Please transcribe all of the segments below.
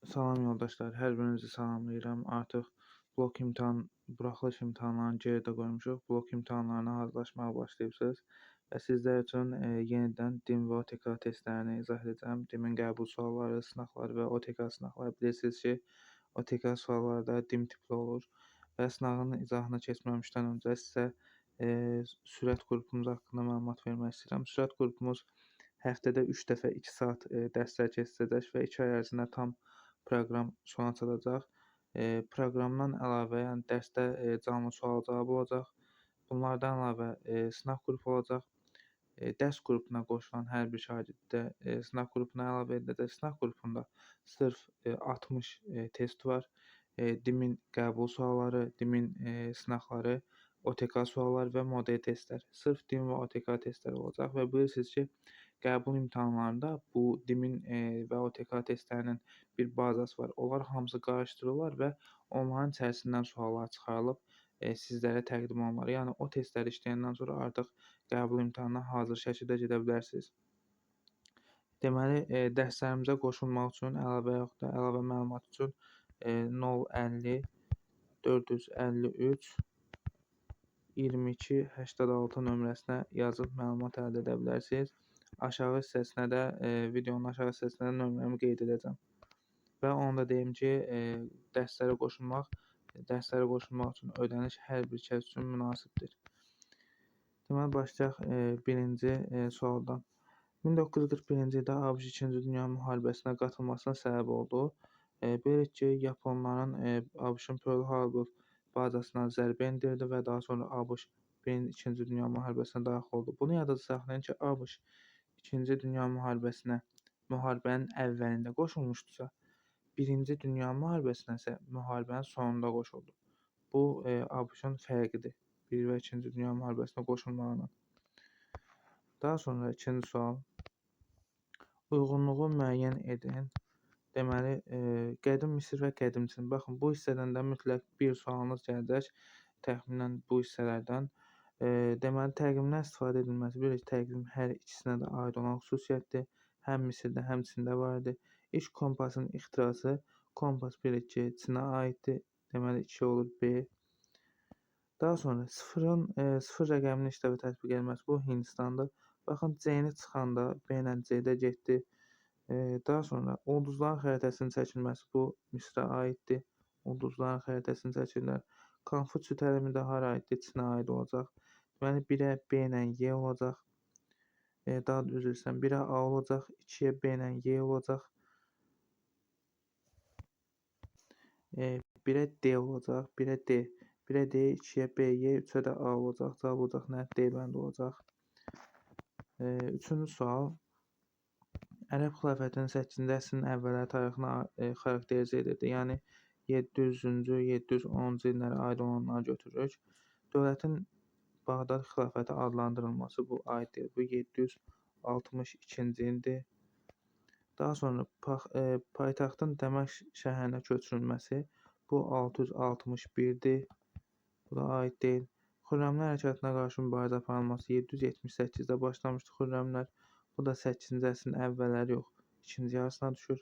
Salam yoldaşlar, hər birinizi salamlayıram. Artıq blok imtahan, buraxılış imtahanlarını geridə qoymuşuq. Blok imtahanlarına hazırlaşmağa başlayıbsınız və sizlər üçün yenidən DİM və OTK testlərini izah edəcəm. DİM-in qəbul sualları, sınaqları və OTK sınaqları. Bilirsiniz ki, OTK sualları da DİM tipli olur və sınağın izahına keçməmişdən öncə sizə sürət qrupumuz haqqında məlumat vermək istəyirəm. Sürət qrupumuz həftədə 3 dəfə 2 saat dərslər keçirəcək və 2 ay ərzində tam proqram sona çatacaq. Proqramdan əlavə, yəni dərsdə canlı sual-cavab olacaq. Bunlardan əlavə sınaq qrupu olacaq. Dərs qrupuna qoşulan hər bir şagird də sınaq qrupuna əlavə ediləcək. Sınaq qrupunda sırf 60 test var. DİM-in qəbul sualları, DİM-in sınaqları, OTK sualları və model testlər. Sırf DİM və OTK testləri olacaq və bilirsiniz ki, qəbul imtahanlarında bu DİM-in və OTK testlərinin bir bazası var. Onlar hamısı qarışdırırlar və onların içərisindən suallar çıxarılıb sizlərə təqdim olunur. Yəni o testləri işləyəndən sonra artıq qəbul imtahanına hazır şəkildə gedə bilərsiniz. Deməli, dərslərimizə qoşulmaq üçün əlavə yaxud da əlavə məlumat üçün 050 453 22 86 nömrəsinə yazıb məlumat əldə edə bilərsiniz. Aşağı hissəsinə də videonun aşağı hissəsinə də nömrəmi qeyd edəcəm. Və onu da deyim ki, dərslərə qoşulmaq üçün ödəniş hər bir kəs üçün münasibdir. Deməli, başlayaq birinci sualdan. 1941-ci ildə ABŞ 2-ci Dünya Müharibəsinə qatılmasına səbəb oldu. Bilirik ki, Yaponların ABŞ-ın Pearl Harbor bazasına zərbə endirdi və daha sonra ABŞ 2-ci Dünya Müharibəsinə daxil oldu. Bunu yadda saxlayın ki, ABŞ 2-ci Dünya Müharibəsinə müharibənin əvvəlində qoşulmuşdusa, 1-ci Dünya Müharibəsinə isə müharibənin sonunda qoşuldu. Bu, ABŞ-ın fərqidir 1 və 2-ci Dünya Müharibəsinə qoşulmağından. Daha sonra ikinci sual. Uyğunluğu müəyyən edin. Deməli, qədim Misir və qədim Çin. Baxın, bu hissədən də mütləq bir sualınız gələcək. Təxminən bu hissələrdən. Deməli, təqvimdən istifadə edilməsi. Bilirik, təqvim hər ikisinə də aid olan xüsusiyyətdir. Həm Misirdə, həm Çində var idi. İlk kompasın ixtirası. Kompas bilirik ki, Çinə aiddir. Deməli, 2 olur B. Daha sonra sıfır rəqəminin işləvə tətbiq edilməsi. Bu, Hindistandır. Baxın, C-ni çıxanda B ilə C-də getdi. Daha sonra ulduzların xəritəsinin çəkilməsi. Bu, Misrə aiddir. Ulduzların xəritəsini çəkirlər. Konfutsi təlimi də hara aiddir? Çinə aid olacaq. Deməli, 1-ə B ilə Y olacaq. Daha da üzr istəyirəm. 1-ə A olacaq. 2-yə B ilə Y olacaq. 1-ə D olacaq. 1-ə D. 1-ə D, 2-yə B, Y, 3-ə də A olacaq. Cavab olacaq nə? D bəndi olacaq. Üçüncü sual. Ərəb xilafətinin 8-ci əsrin əvvəlləri tarixini xarakterizə edirdi. Yəni 700-cü, 710-cu illərə aid olanları götürürük. Dövlətin Bağdad xilafəti adlandırılması bu aid deyil. Bu 762-ci ildir. Daha sonra paytaxtın Dəməşq şəhərinə köçürülməsi bu 661-dir. Bu da aid deyil. Xürrəmlər hərəkatına qarşı mübarizə aparılması 778-də başlamışdı Xürrəmlər. Bu da 8-ci əsrin əvvəlləri yox, ikinci yarısına düşür.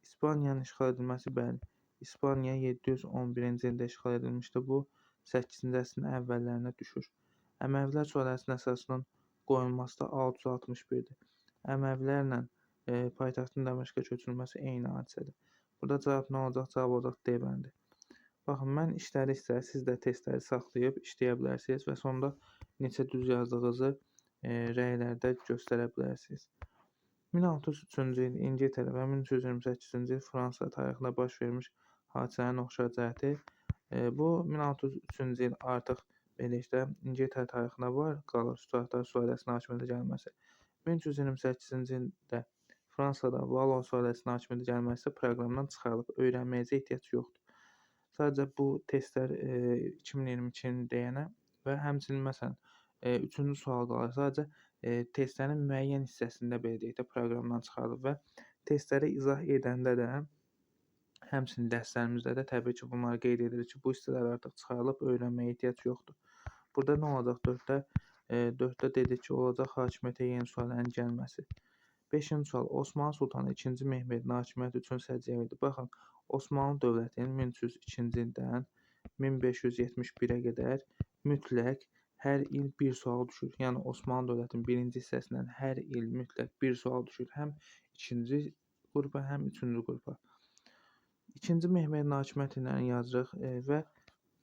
İspaniyanın işğal edilməsi, bəli. İspaniya 711-ci ildə işğal edilmişdi. Bu 8-ci əsrin əvvəllərinə düşür. Əməvilər sülaləsinin əsasının qoyulması da 661-dir. Əməvilərlə paytaxtın Dəməşqə köçürülməsi eyni hadisədir. Burada cavab nə olacaq? Cavab olacaq D bəndi. Baxın, mən işlədikcə siz də testləri saxlayıb işləyə bilərsiniz və sonda neçə düz yazdığınızı rəylərdə göstərə bilərsiniz. 1603-cü il İngiltərə və 1328-ci il Fransa tarixində baş vermiş hadisələrin oxşar cəhəti. Bu 1603-cü il artıq belə də İngiltərə tarixində var, qalır Stuartlar sülaləsinin hakimiyyətə gəlməsi. 1328-ci ildə Fransada Valois sülaləsinin hakimiyyətə gəlməsi proqramdan çıxarılıb, öyrənməyəcə ehtiyac yoxdur. Sadəcə bu testlər 2022-ni deyənə və həmçinin məsələn üçüncü sual qalır. Sadəcə testlərin müəyyən hissəsində belə deyək də proqramdan çıxarılıb və testləri izah edəndə də həmçinin dərslərimizdə də təbii ki, bunları qeyd edirik ki, bu hissələr artıq çıxarılıb, öyrənməyə ehtiyac yoxdur. Burada nə olacaq 4-də? 4-də dedik ki, olacaq hakimiyyətə yeni sülalənin gəlməsi. 5-ci sual. Osmanlı Sultanı 2-ci Mehmedin hakimiyyəti üçün səciyyəvidir. Baxın, Osmanlı dövlətinin 1302-ci ildən 1571-ə qədər mütləq hər il bir sual düşür. Yəni Osmanlı dövlətinin birinci hissəsindən hər il mütləq bir sual düşür. Həm ikinci qrupa, həm üçüncü qrupa. 2-ci Mehmedin hakimiyyət illərini yazırıq və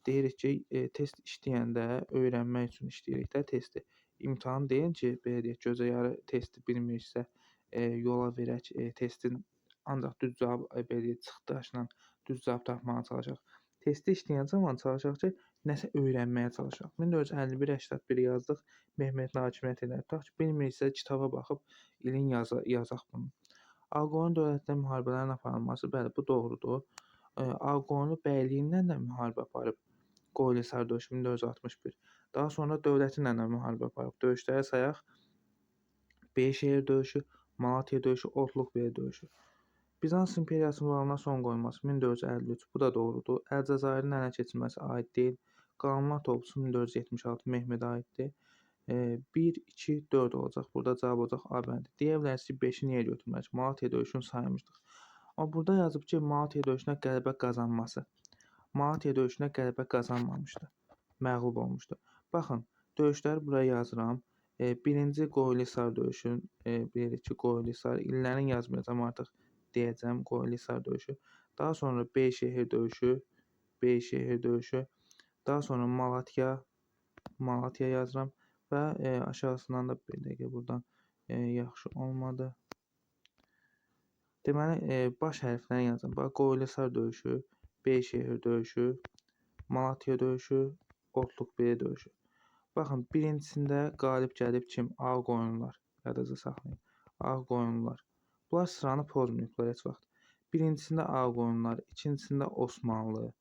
deyirik ki, test işləyəndə öyrənmək üçün işləyirik də testi. İmtahan deyil ki, belə deyək, gözə yarı testi bilmiriksə, yola verək, testin ancaq düz cavab, belə deyək, çıxdaşla düz cavab tapmağa çalışaq. Testi işləyən zaman çalışaq ki, nəsə öyrənməyə çalışaq. 1451-81 yazdıq, Mehmedin hakimiyyət illəri. Tutaq ki, bilmiriksə kitaba baxıb ilin yazaq bunu. Ağqoyunlu dövlətində müharibələrin aparılması, bəli, bu doğrudur. Ağqoyunlu bəyliyindən də müharibə aparıb. Qoyluhisar döyüşü 1461. Daha sonra dövləti ilə də müharibə aparıb. Döyüşləri sayaq. Beyşehir döyüşü, Malatya döyüşü, Otluqbeli döyüşü. Bizans imperiyasının varlığına son qoyulması 1453. Bu da doğrudur. Əlcəzairin ələ keçirilməsi aid deyil. Qanunlar toplusu 1476 Mehmedə aiddir. 1, 2, 4 olacaq. Burada cavab olacaq A bəndi. Deyə bilərsiniz ki, 5-i niyə götürməliyik? Malatya döyüşünü saymışdıq. Amma burada yazıb ki, Malatya döyüşünə qələbə qazanması. Malatya döyüşünə qələbə qazanmamışdı. Məğlub olmuşdu. Baxın, döyüşləri buraya yazıram. Birinci Qoyluhisar döyüşü, bilirik ki, Qoyluhisar, illərini yazmayacağam artıq, deyəcəm Qoyluhisar döyüşü. Daha sonra Beyşehir döyüşü, Beyşehir döyüşü. Daha sonra Malatya, Malatya yazıram və aşağısından da bir dəqiqə buradan yaxşı olmadı. Deməli, baş hərflərini yazıram. Bax, Qoyluhisar döyüşü, Beyşehir döyüşü, Malatya döyüşü, Otluqbeli döyüşü. Baxın, birincisində qalib gəlib kim? Ağqoyunlular. Yadınızda saxlayın. Ağqoyunlular. Bunlar sıranı pozmayıblar heç vaxt. Birincisində Ağqoyunlular, ikincisində Osmanlı,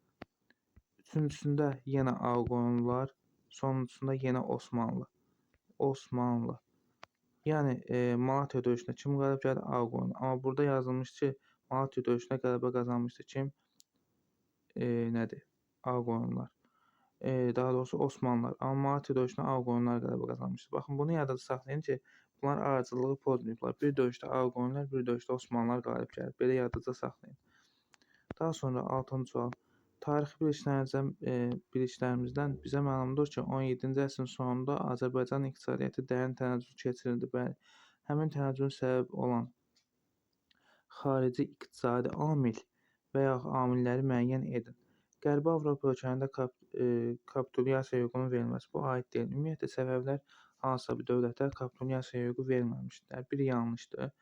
üçüncüsündə yenə Ağqoyunlular, sonuncusunda yenə Osmanlı. Osmanlı. Yəni Malatya döyüşündə kim qalib gəldi? Ağqoyunlu. Amma burada yazılmış ki, Malatya döyüşündə qələbə qazanmışdı kim? Nədir? Ağqoyunlular. Daha doğrusu Osmanlılar. Amma Malatya döyüşündə Ağqoyunlular qələbə qazanmışdı. Baxın, bunu yadda saxlayın ki, bunlar ardıcıllığı pozmayıblar. Bir döyüşdə Ağqoyunlular, bir döyüşdə Osmanlılar qalib gəlib. Belə yadınızda saxlayın. Daha sonra 6-cı sual. Tarixi biliklərimizdən bizə məlumdur ki, 17-ci əsrin sonunda Azərbaycan iqtisadiyyatı dərin tənəzzül keçirildi. Bəli, həmin tənəzzülün səbəbi olan xarici iqtisadi amil və ya amilləri müəyyən edin. Qərbi Avropa ölkələrində kapitulyasiya hüququnun verilməsi bu aid deyil. Ümumiyyətlə, Səfəvilər hansısa bir dövlətə kapitulyasiya hüququ verməmişdilər. Bir yanlışdır.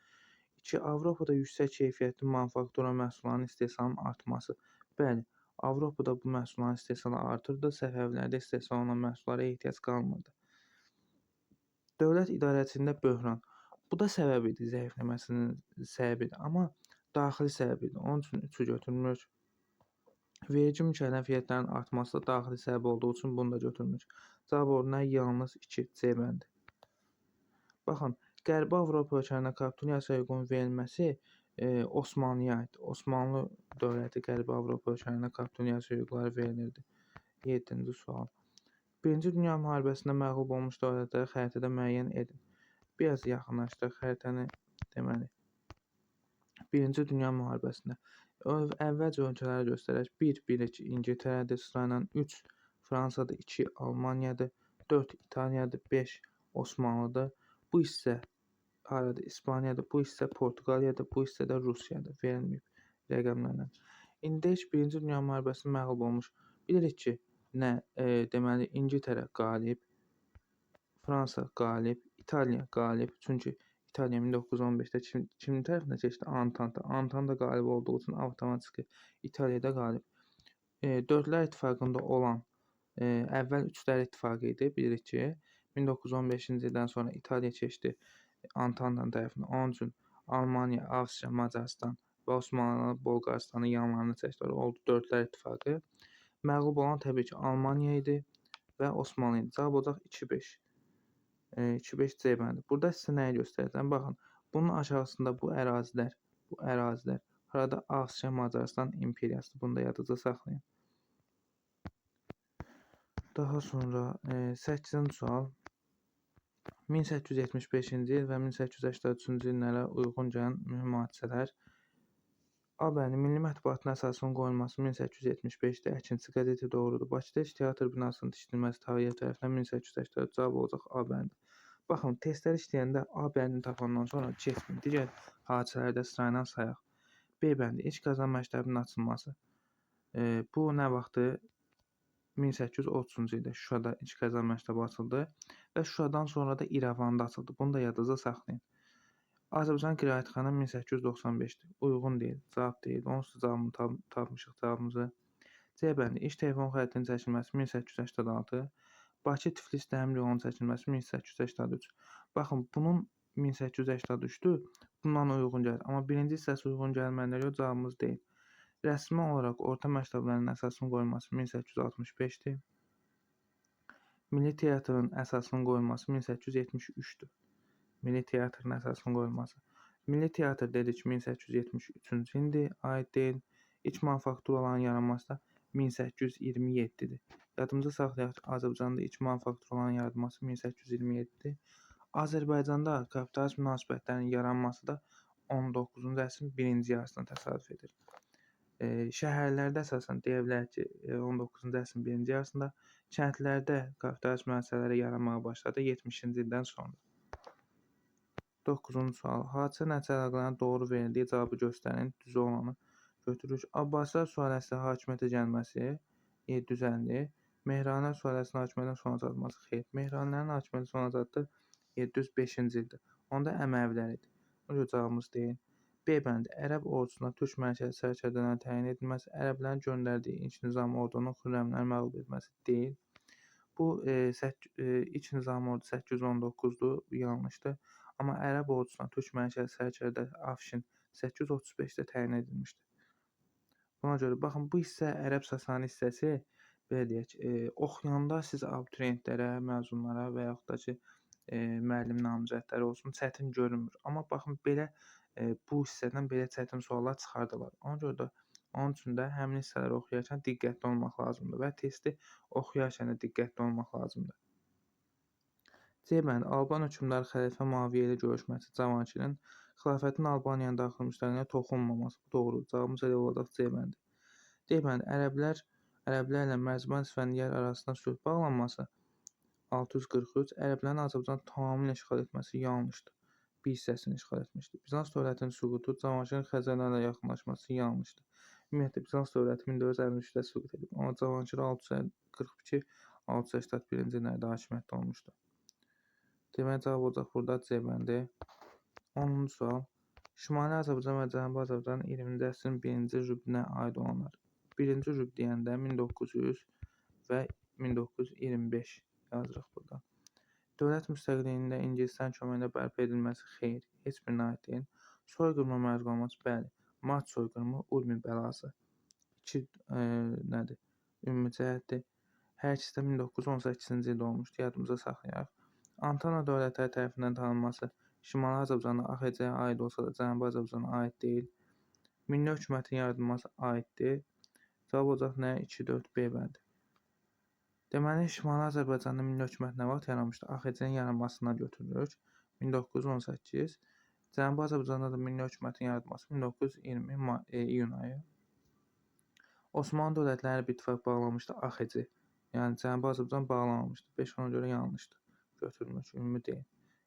2. Avropada yüksək keyfiyyətli manufaktura məhsullarının istehsalının artması. Bəli, Avropada bu məhsulların istehsalı artırdı, Səfəvilərdə istehsal olunan məhsullara ehtiyac qalmırdı. Dövlət idarəçiliyində böhran. Bu da səbəb idi, zəifləməsinin səbəbidir, amma daxili səbəb idi. Onun üçün 3-ü götürmürük. Vergi mükəlləfiyyətlərinin artması da daxili səbəb olduğu üçün bunu da götürmürük. Cavab orduna yalnız 2 C bəndi. Baxın, Qərbi Avropa ölkələrinə kapitulyasiya hüququnun verilməsi Osmanlıya aiddir. Osmanlı dövləti Qərbi Avropa ölkələrinə kapitulyasiya hüquqları verilirdi. 7-ci sual. Birinci Dünya müharibəsində məğlub olmuş dövlətləri xəritədə müəyyən edin. Biraz yaxınlaşdıraq xəritəni, deməli. Birinci Dünya müharibəsində əvvəlcə ölkələri göstərək. 1, bilirik ki, İngiltərədir, sırayla 3, Fransadır, 2, Almaniyadır, 4, İtaliyadır, 5, Osmanlıdır. Bu hissə haradır? İspaniyadır, bu hissə Portuqaliyadır, bu hissə də Rusiyadır. Verilməyib rəqəmlərlə. İndi heç Birinci Dünya müharibəsində məğlub olmuş. Bilirik ki, deməli İngiltərə qalib, Fransa qalib, İtaliya qalib. Çünki İtaliya 1915-də kimin tərəfinə keçdi? Antanta. Antanta qalib olduğu üçün avtomatik İtaliyada qalib. Dördlər İttifaqında olan əvvəl Üçlər İttifaqı idi. Bilirik ki, 1915-ci ildən sonra İtaliya keçdi Antantanın tərəfinə. Onun üçün Almaniya, Avstriya, Macaristan və Osmanlı Bolqarıstanın yanlarını çəkdilər. Oldu Dördlər İttifaqı. Məğlub olan təbii ki, Almaniya idi və Osmanlı idi. Cavab olacaq 2-5. 2-5 C bəndi. Burada sizə nəyi göstərəcəm? Baxın, bunun aşağısında bu ərazilər harada Avstriya, Macaristan imperiyasıdır. Bunu da yadınızda saxlayın. Daha sonra 8-ci sual. 1875-ci il və 1883-cü illərə uyğun gələn mühüm hadisələr. A bəndi milli mətbuatın əsasının qoyulması 1875-də Əkinçi qəzeti doğrudur. Bakıda ilk teatr binasının tikilməsi Tağıyev tərəfindən 1884 cavab olacaq A bəndi. Baxın, testlər işləyəndə A bəndini tapandan sonra keçməyin. Digər hadisələri də sırayla sayaq. B bəndi ilk Qazan məktəbinin açılması. Bu nə vaxtdır? 1830-cu ildə Şuşada ilk Qazan məktəbi açıldı və Şuşadan sonra da İrəvanda açıldı. Bunu da yadınızda saxlayın. Azərbaycan Qiraətxana 1895-dir. Uyğun deyil, cavab deyil. Onsuz da cavabını tapmışıq cavabımızı. C bəndi ilk telefon xəttinin çəkilməsi 1886, Bakı-Tiflis dəmir yolunun çəkilməsi 1883. Baxın, bunun 1883-dür. Bundan uyğun gəlir. Amma birinci hissəsi uyğun gəlməyinə görə cavabımız deyil. Rəsmi olaraq orta məktəblərin əsasının qoyulması 1865-dir. Milli teatrın əsasının qoyulması 1873-dür. Milli teatrın əsasının qoyulması. Milli teatr dedik 1873-cü ildir, aid deyil. İlk manufakturaların yaranması da 1827-dir. Yadımıza saxlayaq ki, Azərbaycanda ilk manufakturaların yaradılması 1827-dir. Azərbaycanda kapitalist münasibətlərinin yaranması da 19-cu əsrin birinci yarısına təsadüf edir. Şəhərlərdə əsasən deyə bilərik ki, 19-cu əsrin birinci yarısında, kəndlərdə kapitalist müəssisələri yaranmağa başladı 70-ci ildən sonra. 9-cu sual. Hadisə nəticə əlaqələrinin doğru verildiyi cavabı göstərin. Düz olanı götürürük. Abbasilər sülaləsi hakimiyyətə gəlməsi 750. Mehranilər sülaləsinin hakimiyyətdən sona çatması xeyr. Mehranilərin hakimiyyətə sona çatdı 705-ci ildə. Onda Əməvilər idi. Ona görə cavabımız deyil. B bəndi Ərəb ordusuna türk mənşəli sərkərdələrin təyin edilməsi, ərəblərin göndərdiyi ilk nizami ordunun Xürrəmləri məğlub etməsi deyil. Bu ilk nizami ordu 819-dur, yanlışdır. Amma ərəb ordusuna türk mənşəli sərkərdə Afşin 835-də təyin edilmişdi. Buna görə baxın bu hissə ərəb Sasani hissəsi belə deyək, oxuyanda siz abituriyentlərə, məzunlara və yaxud da ki müəllim namizədləri olsun çətin görünmür. Amma baxın belə bu hissədən belə çətin suallar çıxardırlar. Ona görə də onun üçün də həmin hissələri oxuyarkən diqqətli olmaq lazımdır və testi oxuyarkən də diqqətli olmaq lazımdır. C bəndi Alban hökmdarı xəlifə Muaviyə ilə görüşməsi Cavanşirin xilafətin Albaniyanın daxili müstəqilliyinə toxunmaması. Bu doğru. Cavabımız elə olacaq C bəndi. D bəndi ərəblərlə Mərzban İsfəndiyar arasında sülh bağlanması 643, ərəblərin Azərbaycanı tamamilə işğal etməsi yanlışdır. Bir hissəsini işğal etmişdi. Bizans dövlətinin süqutu, Cavanşirin Xəzərlərlə yaxınlaşması yanlışdır. Ümumiyyətlə Bizans dövləti 1453-də süqut edib, amma Cavanşir 642-681-ci illərdə hakimiyyətdə olmuşdu. Deməli cavab olacaq burada C bəndi. 10-cu sual. Şimali Azərbaycan və Cənubi Azərbaycanın 20-ci əsrin birinci rübünə aid olanlar. Birinci rüb deyəndə 1900 və 1925 yazırıq burada. Dövlət müstəqilliyində ingilislərin köməyində bərpa edilməsi xeyr, heç birinə aid deyil. Soyqırıma məruz qalması bəli. Mart soyqırımı, Urmi bəlası. İki nədir? Ümumi cəhətdir. Hər ikisi də 1918-ci ildə olmuşdu, yadımıza saxlayaq. Antana dövlətləri tərəfindən tanınması Şimali Azərbaycana AXC-yə aid olsa da Cənubi Azərbaycana aid deyil. Milli hökumətin yaradılması aiddir. Cavab olacaq nə? 2, 4, B bəndi. Deməli, Şimali Azərbaycanda milli hökumət nə vaxt yaranmışdı? AXC-nin yaranmasından götürürük. 1918. Cənubi Azərbaycanda da milli hökumətin yaradılması 1920 iyun ayı. Osmanlı dövlətləri bir ittifaq bağlamışdı AXC. Yəni Cənubi Azərbaycan bağlamamışdı. 5 ona görə yanlışdır. Götürmür, ümumi deyil.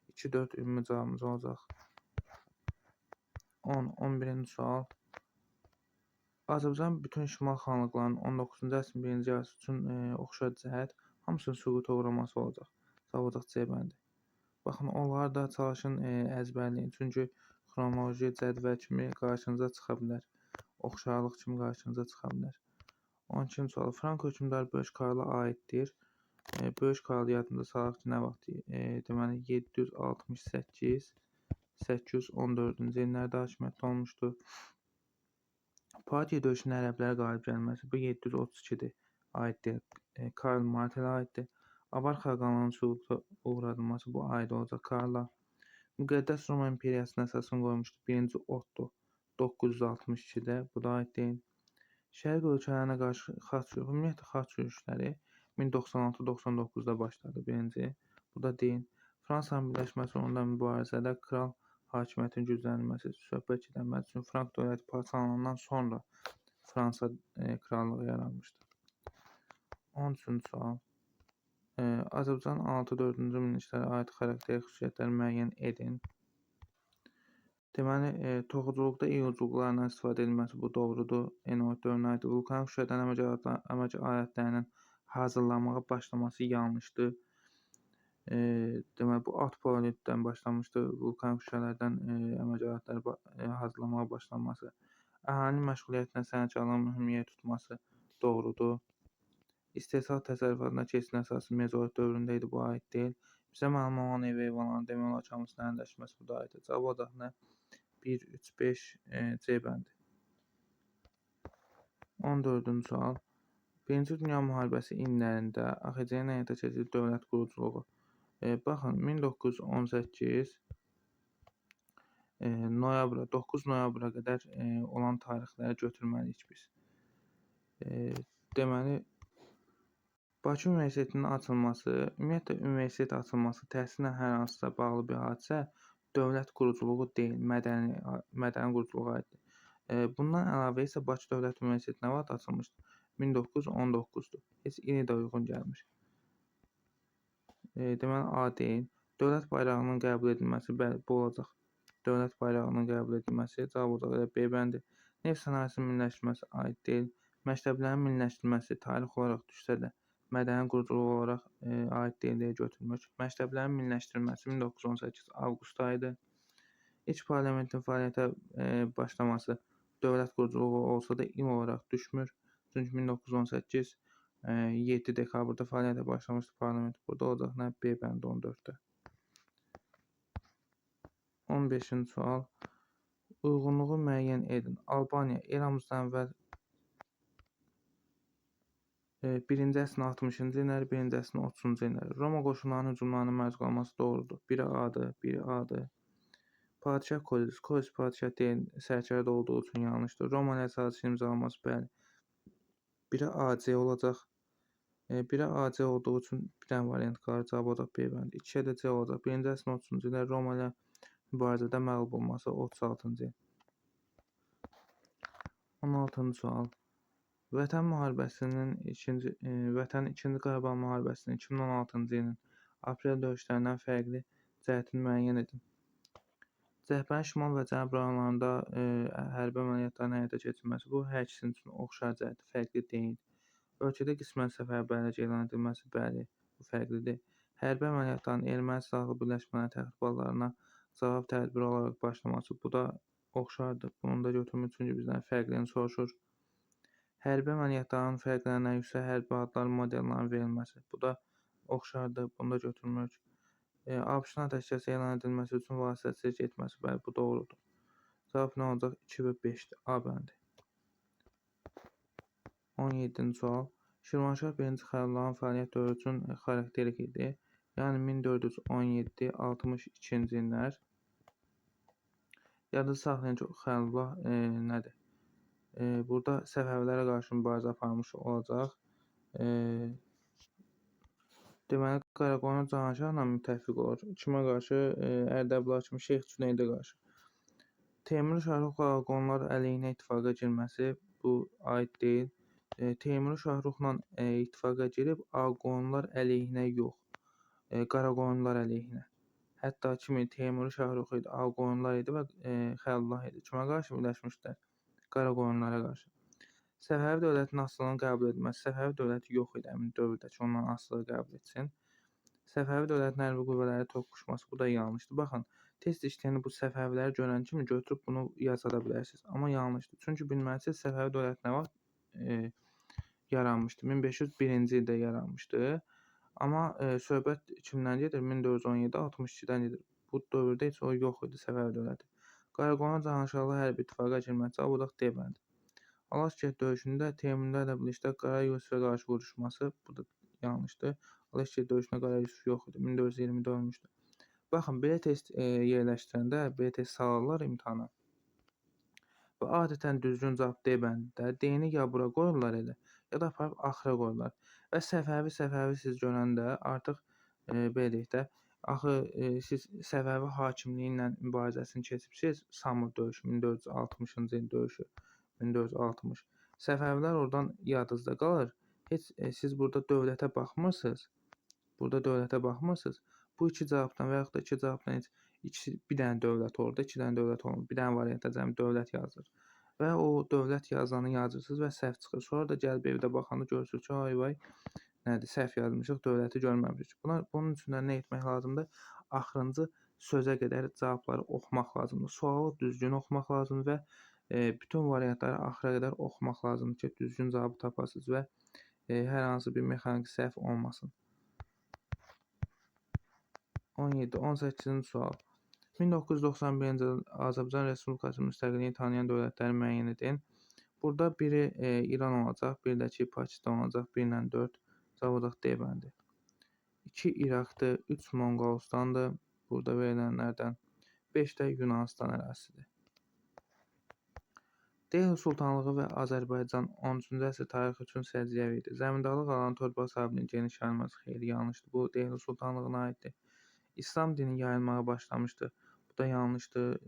2, 4 ümumi cavabımız olacaq. 10, 11-ci sual. Azərbaycan bütün şimal xanlıqlarının 19-cu əsrin birinci yarısı üçün oxşar cəhət hamısının süquta uğraması olacaq. Cavab olacaq C bəndi. Baxın, onları da çalışın əzbərləyin. Çünki xronoloji cədvəl kimi qarşınıza çıxa bilər. Oxşarlıq kimi qarşınıza çıxa bilər. 12-ci sual. Frank hökmdarı Böyük Karla aiddir. Böyük Karl yadımda salaq ki, nə vaxt? Deməli 768 814-cü illərdə hakimiyyətdə olmuşdu. Partiya döyüşündə ərəblərə qalib gəlməsi bu 732-dir. Aiddir. Karl Martelə aiddir. Avar xaqanlığının süquta uğradılması bu aid olacaq Karla. Müqəddəs Roma İmperiyasının əsasını qoymuşdu 1-ci Otto 962-də. Bu da aid deyil. Şərq ölkələrinə qarşı xaç yürüşü, ümumiyyətlə xaç yürüşləri 1096-99-da başladı birinci. Bu da deyil. Fransanın birləşməsi uğrunda mübarizədə kral hakimiyyətinin gücləndirilməsi söhbət gedilməsi üçün Frank dövləti parçalanandan sonra Fransa krallığı yaranmışdı. 13-cü sual. Azərbaycan 6-4-cü minilliklərə aid xarakterik xüsusiyyətləri müəyyən edin. Deməli, toxuculuqda iyulcuqlardan istifadə edilməsi bu doğrudur. Eneolit dövrünə aiddir. Vulkanik şüşədən əmək alətlərinin hazırlanmağa başlaması yanlışdır. Deməli, bu alt paleolitdən başlamışdı. Vulkanik şüşələrdən əmək alətləri hazırlamağa başlanması. Əhalinin məşğuliyyətinə sənətkarlığın mühüm yer tutması doğrudur. İstehsal təsərrüfatına keçidin əsası mezolit dövründə idi, bu aid deyil. Bizə məlum olan ev heyvanlarının demək olar ki, hamısının əhliləşməsi bu da aiddir. Cavab olacaq nə? 1, 3, 5, C bəndi. 14-cü sual. Birinci Dünya Müharibəsi illərində AXC-nin həyata keçirdiyi dövlət quruculuğu. Baxın, 1918 noyabra, 9 noyabra qədər olan tarixləri götürməliyik biz. Deməli, Bakı Universitetinin açılması, ümumiyyətlə universitet açılması təhsillə hər hansısa bağlı bir hadisə dövlət quruculuğu deyil, mədəni quruculuğa aiddir. Bundan əlavə isə Bakı Dövlət Universiteti nə vaxt açılmışdı? 1919-dur. Heç ili də uyğun gəlmir. Deməli, A deyil. Dövlət bayrağının qəbul edilməsi, bəli, bu olacaq. Dövlət bayrağının qəbul edilməsi, cavab olacaq elə B bəndi. Neft sənayesinin milliləşdirilməsi aid deyil. Məktəblərin milliləşdirilməsi tarix olaraq düşsə də mədəni quruculuq olaraq aid deyil deyə götürmür. Məktəblərin milliləşdirilməsi 1918 avqust ayıdır. İlk parlamentin fəaliyyətə başlaması dövlət quruculuğu olsa da il olaraq düşmür. Çünki 1918 7 dekabrda fəaliyyətə başlamışdı parlament. Burada olacaq nə? B bəndi 14-də. 15-ci sual. Uyğunluğu müəyyən edin. Albaniya eramızdan əvvəl birinci əsrin 60-cı illəri, birinci əsrin 30-cu illəri. Roma qoşunlarının hücumlarına məruz qalması doğrudur. Biri A-dır, biri A-dır. Padişah Kozis, Kozis padişah deyil, sərkərdə olduğu üçün yanlışdır. Roma ilə sazişin imzalanması, bəli. Biri AC olacaq. Biri AC olduğu üçün bir dənə variant qalır, cavab olacaq B bəndi. 2-yə də C olacaq. Birinci əsrin 30-cu illəri Roma ilə mübarizədə məğlub olması 36-cı il. 16-cı sual. Vətən müharibəsinin Vətən İkinci Qarabağ müharibəsinin 2016-cı ilin aprel döyüşlərindən fərqli cəhətini müəyyən edin. Cəbhənin şimal və cənub rayonlarında hərbi əməliyyatların həyata keçirilməsi bu hər ikisinin üçün oxşar cəhəti, fərqli deyil. Ölkədə qismən səfərbərlik elan edilməsi, bəli, bu fərqlidir. Hərbi əməliyyatların erməni silahlı birləşmələrin təxribatlarına cavab tədbiri olaraq başlaması, bu da oxşardır. Bunu da götürmür, çünki bizdən fərqlini soruşur. Hərbi əməliyyatların fərqlənən yüksək hərbi adlar modellərinin verilməsi, bu da oxşardır, bunu da götürmürük. ABŞ-ın atəşkəs elan edilməsi üçün vasitəçilik etməsi, bəli, bu doğrudur. Cavab nə olacaq? 2 və 5-dir. A bəndi. 17-ci sual. Şirvanşah 1-ci Xəlilullahın fəaliyyət dövrü üçün xarakterik idi. Yəni 1417-62-ci illər. Yadda saxlayın ki, Xəlilullah nədir? Burada Səfəvilərə qarşı mübarizə aparmış olacaq. Deməli, Qaraqoyunlu Cahanşahla müttəfiq olur. Kimə qarşı? Ərdəbillər kimi Şeyx Cüneydə qarşı. Teymur Şahruxla Ağqonlar əleyhinə ittifaqa girməsi bu aid deyil. Teymur Şahruxla ittifaqa girib Ağqonlar əleyhinə yox, Qaraqoyunlular əleyhinə. Hətta kimi Teymur Şahrux idi, Ağqoyunlular idi və Xəlilullah idi. Kimə qarşı birləşmişdilər? Qaraqoyunlara qarşı. Səfəvi dövlətinin asılılığının qəbul edilməsi. Səfəvi dövləti yox idi həmin dövrdə ki, ondan asılılığı qəbul etsin. Səfəvi dövlətinin hərbi qüvvələri toqquşması, bu da yanlışdır. Baxın, test işləyəndə bu Səfəviləri görən kimi götürüb bunu yaza da bilərsiniz. Amma yanlışdır. Çünki bilməlisiniz, Səfəvi dövləti nə vaxt yaranmışdı? 1501-ci ildə yaranmışdı. Amma söhbət kimdən gedir? 1417-62-dən gedir. Bu dövrdə heç o yox idi Səfəvi dövləti. Qaraqoyunlu Cahanşahlı hərbi ittifaqa girməsi, cavab olacaq D bəndi. Alaşkert döyüşündə Teymurilərlə birlikdə Qara Yusifə qarşı vuruşması, bu da yanlışdır. Alaşkert döyüşündə Qara Yusif yox idi, 1420-də ölmüşdü. Baxın, belə test yerləşdirəndə, belə test salırlar imtahana. Və adətən düzgün cavab D bəndində, D-ni ya bura qoyurlar elə, ya da aparıb axıra qoyurlar. Və Səfəvi siz görəndə artıq belə deyək də, Axı siz Səfəvi hakimliyi ilə mübarizəsini keçibsiz. Samur döyüşü 1460-cı il döyüşü 1460. Səfəvilər oradan yadınızda qalır. Heç siz burada dövlətə baxmırsınız. Burada dövlətə baxmırsınız. Bu iki cavabdan və yaxud da iki cavabdan heç ikisi bir dənə dövlət orada, iki dənə dövlət olmur. Bir dənə variantda cəmi dövlət yazılır. Və o dövlət yazanı yazırsınız və səhv çıxır. Sonra da gəlib evdə baxanda görürsünüz ki, ay vay, nədir, səhv yazmışıq, dövləti görməmişik. Bunun üçün də nə etmək lazımdır? Axırıncı sözə qədər cavabları oxumaq lazımdır. Sualı düzgün oxumaq lazımdır və bütün variantları axıra qədər oxumaq lazımdır ki, düzgün cavabı tapasınız və hər hansı bir mexaniki səhv olmasın. 17, 18-ci sual. 1991-ci il Azərbaycan Respublikası müstəqilliyini tanıyan dövlətləri müəyyən edin. Burada biri İran olacaq, bir də ki Pakistan olacaq, 1 ilə 4. Cavab olacaq D bəndi. 2 İraqdır, 3 Monqolistandır, burada verilənlərdən. 5 də Yunanistan ərazisidir. Dehli Sultanlığı və Azərbaycan 13-cü əsr tarixi üçün səciyyəvi idi. Zəmindarlıq alan torpaq sahibliyinin geniş yayılması xeyli yanlışdır. Bu Dehli Sultanlığına aiddir. İslam dini yayılmağa başlamışdı. Bu da yanlışdır.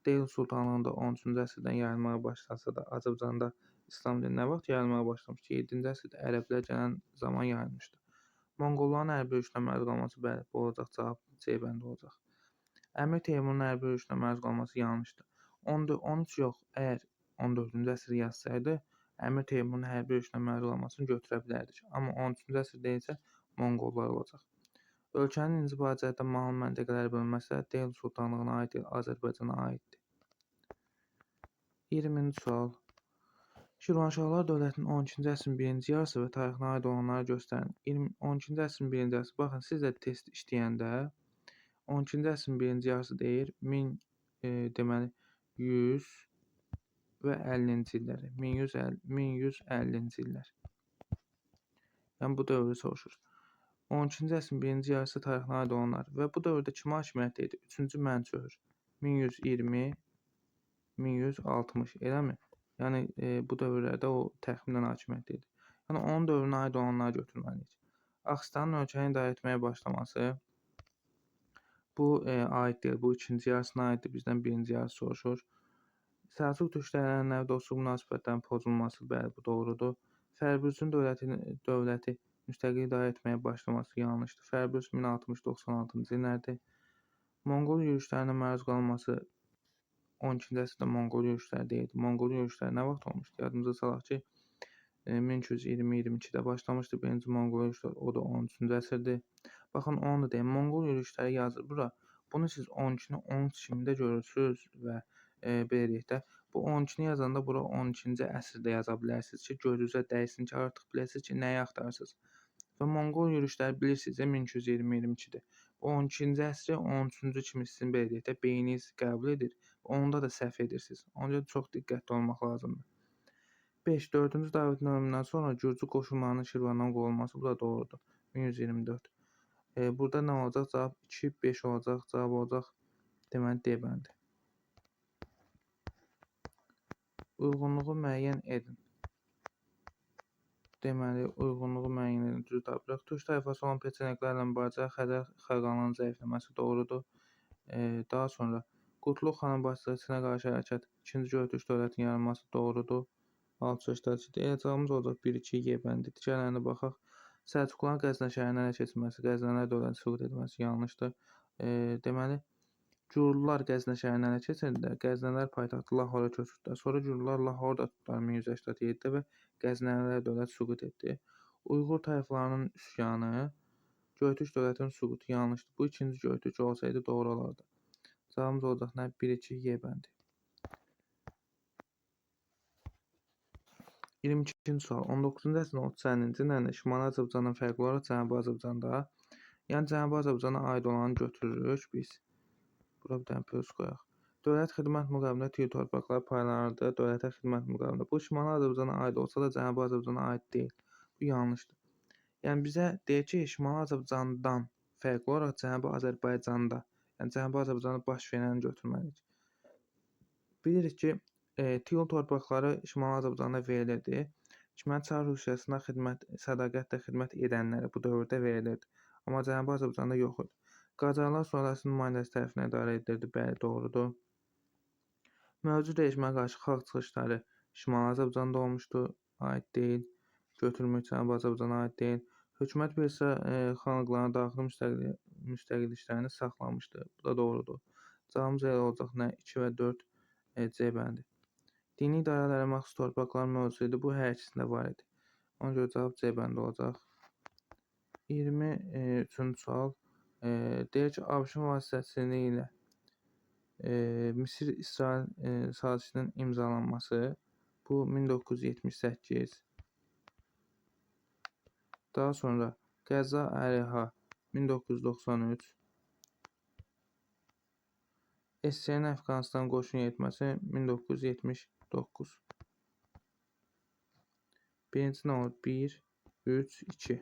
Dehli Sultanlığında 13-cü əsrdən yayılmağa başlasa da Azərbaycanda İslam dini nə vaxt yayılmağa başlamışdı? 7-ci əsrdə ərəblər gələn zaman yayılmışdı. Monqolların hərbi yürüşünə məruz qalması, bəli, bu olacaq cavab C bəndi olacaq. Əmir Teymurun hərbi yürüşünə məruz qalması yanlışdır. 13 yox, əgər 14-cü əsr yazsaydı, Əmir Teymurun hərbi yürüşünə məruz qalmasını götürə bilərdik. Amma 13-cü əsrdə isə Monqollar olacaq. Ölkənin inzibati cəhətdən mahallı məntəqələrə bölünməsi də Dehli Sultanlığına aid deyil, Azərbaycana aiddir. 20-ci sual. Şirvanşahlar dövlətinin 12-ci əsrin birinci yarısı və tarixinə aid olanları göstərin. 12-ci əsrin birinci yarısı. Baxın, siz də test işləyəndə 12-ci əsrin birinci yarısı deyir, 1000 deməli 100 və 50-ci illəri. 1150-ci illər. Yəni bu dövrü soruşur. 12-ci əsrin birinci yarısı tarixinə aid olanlar və bu dövrdə kim hakimiyyətdə idi? 3-cü Mənçöhr 1120 1160, eləmi? Yəni bu dövrlərdə o təxminən hakimiyyətdə idi. Yəni onun dövrünə aid olanları götürməliyik. Ağstanın ölkəni idarə etməyə başlaması bu aid deyil. Bu ikinci yarısına aiddir. Bizdən birinci yarısı soruşur. Səlcuq türklərlə dostluq münasibətlərinin pozulması, bəli, bu doğrudur. Fərbürcün dövləti müstəqil idarə etməyə başlaması yanlışdır. Fərbürc 1060-96-cı illərdir. Monqol yürüşlərinə məruz qalması 12-ci əsrdə Monqol yürüşləri deyildi. Monqol yürüşləri nə vaxt olmuşdu? Yadımıza salaq ki, 1220-22-də başlamışdı birinci Monqol yürüşləri, o da 13-cü əsrdir. Baxın, onu da deyim, Monqol yürüşləri yazır bura. Bunu siz 12-ni 13 kimi də görürsünüz və belə deyək də, bu 12-ni yazanda bura 12-ci əsrdə yaza bilərsiniz ki, gözünüzə dəysin ki, artıq biləsiniz ki, nəyi axtarırsınız. Və Monqol yürüşləri bilirsiniz, 1220-22-dir. Bu 12-ci əsri 13-cü kimi sizin belə deyək də, beyniniz qəbul edir. Onda da səhv edirsiniz. Ona görə çox diqqətli olmaq lazımdır. 5. 4-cü Davidin ölümündən sonra Gürcü qoşunlarının Şirvandan qovulması, bu da doğrudur. 1124. Burada nə olacaq? Cavab 2, 5 olacaq. Cavab olacaq, deməli, D bəndi. Uyğunluğu müəyyən edin. Deməli, uyğunluğu müəyyən edin. Düz tapırıq. Türk tayfası olan peçeneqlərlə mübarizə Xəzər xaqanlığının zəifləməsi doğrudur. Daha sonra Qutluq xanın başçılığı Çinə qarşı hərəkat 2-ci Göytürk dövlətinin yaranması doğrudur. 682. Elə cavabımız olacaq 1-2 Y bəndi. Digərlərinə baxaq. Səlcuqların Qəznə şəhərinə ələ keçirməsi, Qəznələr dövlətinin süqut etməsi yanlışdır. Deməli, Gürlular Qəznə şəhərini ələ keçirdilər. Qəznələr paytaxtı Lahora köçürdülər. Sonra Gürlular Lahorda tutdular 1187-də və Qəznəlilər dövləti süqut etdi. Uyğur tayfalarının üsyanı Göytürk dövlətinin süqutu yanlışdır. Bu ikinci Göytürk olsaydı doğru olardı. Cavabımız olacaq nə? 1-2 Y bəndi. 22-ci sual. 19-cu əsrin 30-50-ci illərində Şimali Azərbaycandan fərqli olaraq Cənubi Azərbaycanda, yəni Cənubi Azərbaycana aid olanı götürürük biz. Bura bir dənə plus qoyaq. Dövlət xidmət müqabilində tir torpaqları paylanırdı. Dövlətə xidmət müqabilində. Bu Şimali Azərbaycana aid olsa da Cənubi Azərbaycana aid deyil. Bu yanlışdır. Yəni bizə deyir ki, Şimali Azərbaycandan fərqli olaraq Cənubi Azərbaycanda, yəni Cənubi Azərbaycanda baş verəni götürməliyik. Bilirik ki, Tiyul torpaqları Şimali Azərbaycanda verilirdi. Kimə Çar Rusiyasına xidmət, sədaqətlə xidmət edənlərə bu dövrdə verilirdi. Amma Cənubi Azərbaycanda yox idi. Qacarlar sülaləsinin nümayəndəsi tərəfindən idarə edilirdi. Bəli, doğrudur. Mövcud rejimə qarşı xalq çıxışları Şimali Azərbaycanda olmuşdu. Aid deyil. Götürmük Cənubi Azərbaycana aid deyil. Hökumət bir sıra xanlıqların daxili müstəqilliklərini saxlamışdı. Bu da doğrudur. Cavabımız elə olacaq nə? 2 və 4 C bəndi. Dini idarələrə məxsus torpaqlar mövcud idi. Bu hər ikisində var idi. Ona görə cavab C bəndi olacaq. 23-cü sual. Deyir ki, ABŞ-ın vasitəçiliyi ilə Misir-İsrail sazişinin imzalanması. Bu 1978. Daha sonra Qəzza əleyha 1993. SSR-nin Əfqanıstan qoşun yeritməsi 1979. Birinci nə olur? 1, 3, 2.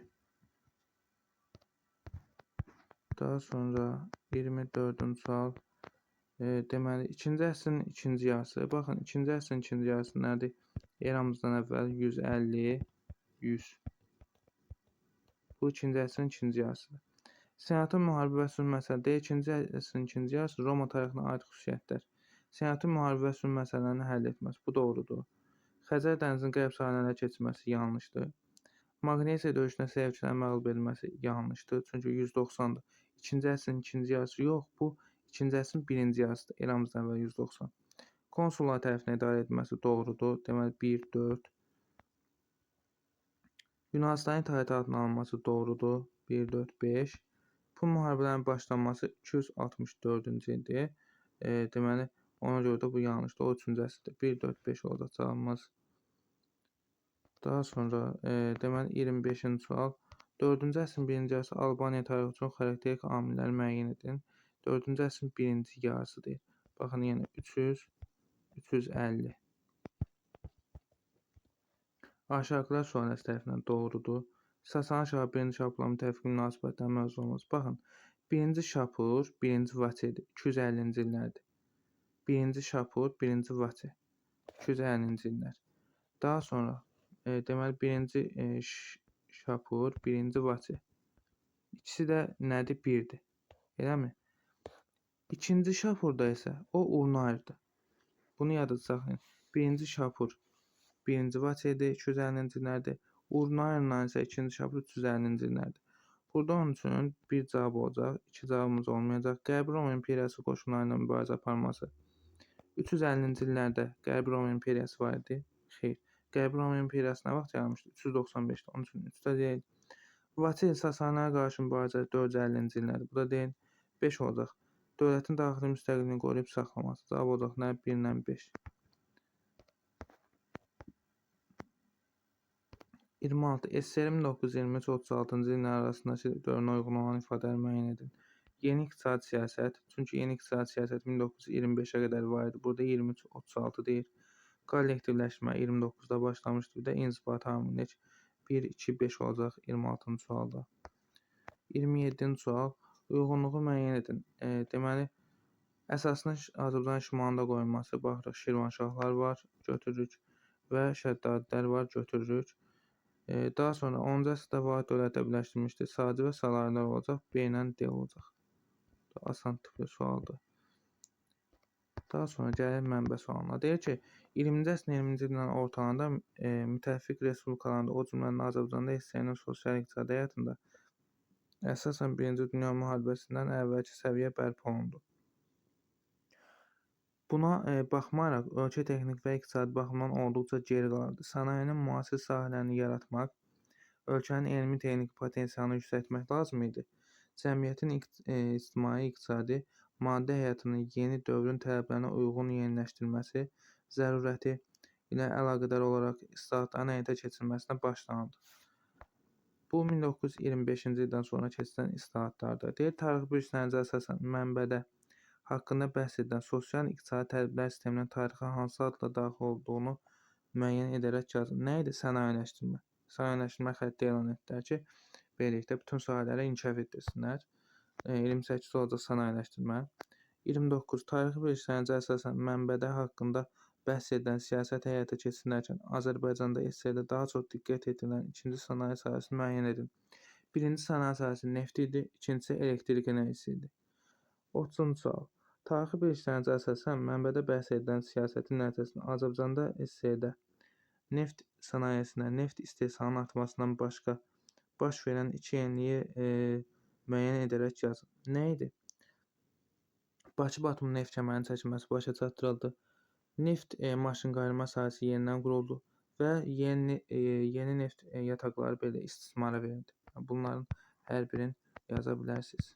Daha sonra 24-cü sual. Deməli, ikinci əsrin ikinci yarısı. Baxın, ikinci əsrin ikinci yarısı nədir? Eramızdan əvvəl 150, 100. Bu ikinci əsrin ikinci yarısıdır. Senatın müharibə və sülh məsələləri. Deyir, ikinci əsrin ikinci yarısı Roma tarixinə aid xüsusiyyətlər. Senatın müharibə və sülh məsələlərini həll etməsi. Bu doğrudur. Xəzər dənizinin qərb sahillərinə keçməsi yanlışdır. Maqnesiya döyüşünə Səlcuqların məğlub edilməsi yanlışdır. Çünki 190-dır. İkinci əsrin ikinci yarısı yox, bu ikinci əsrin birinci yarısıdır. Eramızdan əvvəl 190. Konsullar tərəfindən idarə edilməsi doğrudur. Deməli 1, 4. Yunanistanın itaəti altına alınması doğrudur. 1, 4, 5. Pun müharibələrinin başlanması 264-cü ildir. Deməli, ona görə də bu yanlışdır. O 3-cü əsrdir. 1, 4, 5 olacaq cavabımız. Daha sonra, deməli, 25-ci sual. 4-cü əsrin birinci yarısı Albaniya tarixi üçün xarakterik amilləri müəyyən edin. 4-cü əsrin birinci yarısı deyir. Baxın, yenə 300, 350. Aşağıdakılar sülaləsi tərəfindən doğrudur. Sasani şahı 1-ci Şapurla müttəfiq münasibətlər mövcud olmaz. Baxın, 1-ci Şapur, 1-ci Vaçedir. 250-ci illərdir. 1-ci Şapur, 1-ci Vaçe. 250-ci illər. Daha sonra, deməli, 1-ci Şapur, 1-ci Vaçe. İkisi də nədir? 1-dir. Eləmi? İkinci Şapurda isə o Urnayırdır. Bunu yadda saxlayın. 1-ci Şapur, 1-ci Vaçedir, 250-ci illərdir. Urnayırla isə ikinci Şapur 350-ci illərdir. Burada onun üçün bir cavab olacaq, iki cavabımız olmayacaq. Qərbi Roma İmperiyası qoşunları ilə mübarizə aparması. 350-ci illərdə Qərbi Roma İmperiyası var idi. Xeyr. Qərbi Roma İmperiyası nə vaxt yaranmışdı? 395-də. Onun üçün 3 də deyil. Vaçe Sasanilərə qarşı mübarizə 450-ci illərdə. Bu da deyil. 5 olacaq. Dövlətin daxili müstəqilliyini qoruyub saxlaması. Cavab olacaq nə? 1 ilə 5. 26. SSR 1923-36-cı illər arasındakı dövrünə uyğun olan ifadələri müəyyən edin. Yeni iqtisadi siyasət. Çünki yeni iqtisadi siyasət 1925-ə qədər var idi. Burada 23-36 deyir. Kollektivləşmə 29-da başlamışdı. Bir də inzibati amillik 1, 2, 5 olacaq 26-cı sualda. 27-ci sual. Uyğunluğu müəyyən edin. Deməli, əsasının Azərbaycan şimalında qoyulması. Baxırıq, Şirvanşahlar var, götürürük və Şəddadilər var, götürürük. Daha sonra 10-cu əsrdə vahid dövlətə birləşdirilmişdir. Sacı və Salarilər olacaq. B ilə D olacaq. Asan tipli sualdır. Daha sonra gəlir mənbə sualına. Deyir ki, 20-ci əsrin 20-ci illərin ortalarında müttəfiq respublikalarında, o cümlədən Azərbaycanda SSR-nin sosial-iqtisadi həyatında əsasən Birinci Dünya müharibəsindən əvvəlki səviyyə bərpa olundu. Buna baxmayaraq, ölkə texniki və iqtisadi baxımdan olduqca geri qalırdı. Sənayenin müasir sahələrini yaratmaq, ölkənin elmi-texniki potensialını yüksəltmək lazım idi. Cəmiyyətin ictimai-iqtisadi, maddi həyatının yeni dövrün tələblərinə uyğun yeniləşdirilməsi zərurəti ilə əlaqədar olaraq islahatların həyata keçirilməsinə başlanıldı. Bu 1925-ci ildən sonra keçirilən islahatlardır. Deyir, tarixi bir sənədə əsasən mənbədə haqqında bəhs edilən sosial-iqtisadi tədbirlər sisteminin tarixə hansı adla daxil olduğunu müəyyən edərək yazın. Nə idi? Sənayeləşdirmə. Sənayeləşdirmə xətti elan etdilər ki, beləliklə bütün sahələri inkişaf etdirsinlər. 28 olacaq sənayeləşdirmə. 29. Tarixi bir sənədə əsasən mənbədə haqqında bəhs edilən siyasət həyata keçirilərkən Azərbaycanda SSR-də daha çox diqqət edilən ikinci sənaye sahəsini müəyyən edin. Birinci sənaye sahəsi neft idi, ikincisi elektrik enerjisi idi. 30-cu sual. Tarixi biliklərinizə əsasən mənbədə bəhs edilən siyasətin nəticəsində Azərbaycanda SSR-də neft sənayesinə, neft istehsalının artmasından başqa baş verən iki yeniliyi müəyyən edərək yazın. Nə idi? Bakı-Batum neft kəmərinin çəkilməsi başa çatdırıldı. Neft maşınqayırma sahəsi yenidən quruldu və yeni neft yataqları belə istismara verildi. Bunların hər birini yaza bilərsiniz.